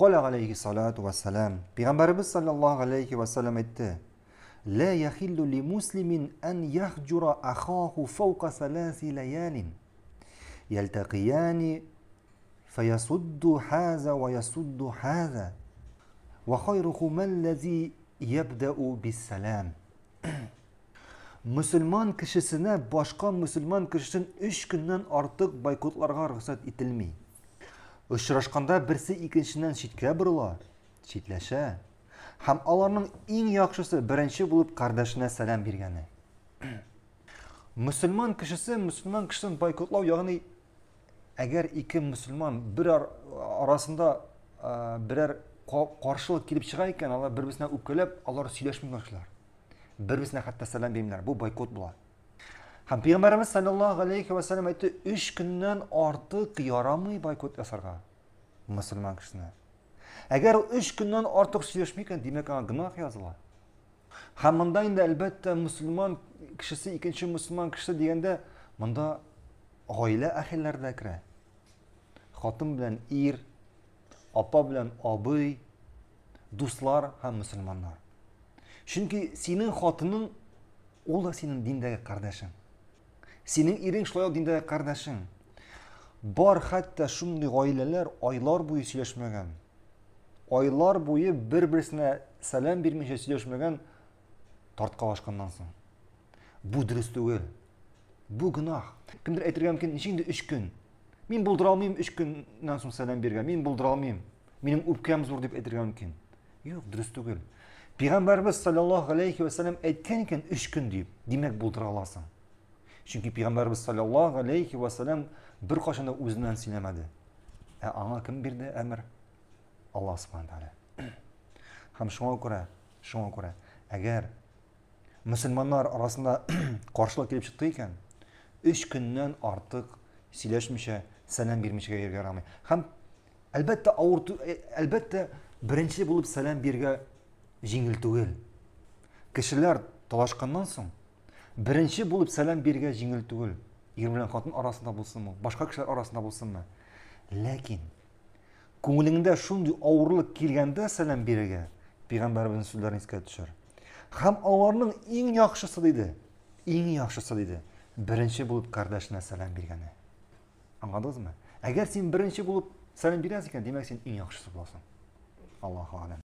Каля галәйһи салату вассалам. Пәйгамбәребез саллаллаһу галәйһи вассалам әйтте: Ла яхиллу ли муслимин ан яхҗура ахаху фаука саласи лаялин. Ялтақияни фаясудду хаза ва ясудду хаза. Ва хайрухума аллази ябдау биссалам. Мөселман кешесенә башка мөселман кешесен өч көннән артык бойкотларга рөхсәт ителми. Очрашканда берсе икенченнән читкә борыла, читләшә. Һәм аларның иң яхшысы беренче булып кардәшенә сәлам биргәне. Мөселман кешесе мөселман кешесен бойкотлау, ягъни әгәр ике мөселман бер арасында берәр каршылык килеп чыга икән, алар бер-берсенә үпкәләп, алар сөйләшми башлыйлар. Бер-берсенә хәтта сәлам бирмиләр. Бу бойкот була. Һәм Пәйгамбәребез саллаллаһу алейхи ва саллям әйтте, өч көннән артык ярамый бойкот ясарга мөселман кешесенә. Әгәр ул өч көннән артык сөйләшми икән, димәк, аңа гөнаһ языла. Һәм монда инде әлбәттә мөселман кешесе икенче мөселман кешесе дигәндә, монда гаилә әһелләре дә керә. Хатын белән ир, апа белән абый, дуслар һәм мөселманнар. Чөнки синең хатының ул да синең диндәге кардәшең. Синең ирең шулай ук диндәге кардәшең. Бар хәтта шундый гаиләләр айлар буе сөйләшмәгән. Айлар буе бер-берсенә сәлам бирмичә сөйләшмәгән тарткалашканнан соң. Бу дөрес түгел. Бу гөнаһ. Кемдер әйтергә мөмкин, ничек инде өч көн? Мин булдыра алмыйм өч көннән соң сәлам бирергә. Мин булдыра алмыйм. Минем үпкәм зур дип әйтергә мөмкин. Юк, дөрес түгел. Пәйгамбәрбез саллаллаһу алейхи ва саллям әйткән икән өч көн дип, димәк булдыра аласың. Чөнки пәйгамбәрбез саллаллаһу алейхи ва саллям беркайчан да үзеннән сөйләмәде. Ә аңа кем бирде әмер? Аллаһ субхана тәгалә. Һәм шуңа күрә, шуңа күрә, әгәр мөселманнар арасында каршылык килеп чыкты икән, өч көннән артык сөйләшмичә, сәлам бирмичә йөрергә ярамый. Һәм әлбәттә авыр, э, әлбәттә беренче булып сәлам бирергә җиңел түгел. Кешеләр талашканнан соң беренче булып сәлам бирергә җиңел түгел. Ир белән хатын арасында булсынмы, башка кешеләр арасында булсынмы. Ләкин Күңелеңдә шундый авырлык килгәндә сәлам бирергә, пәйгамбәребезнең сүзләрен искә төшер. Һәм аларның иң яхшысы диде, иң яхшысы диде, беренче булып кардәшенә сәлам биргәне. Аңладыгызмы? Әгәр син беренче булып сәлам бирәсең икән, димәк син иң яхшысы буласың. Аллаһу алям.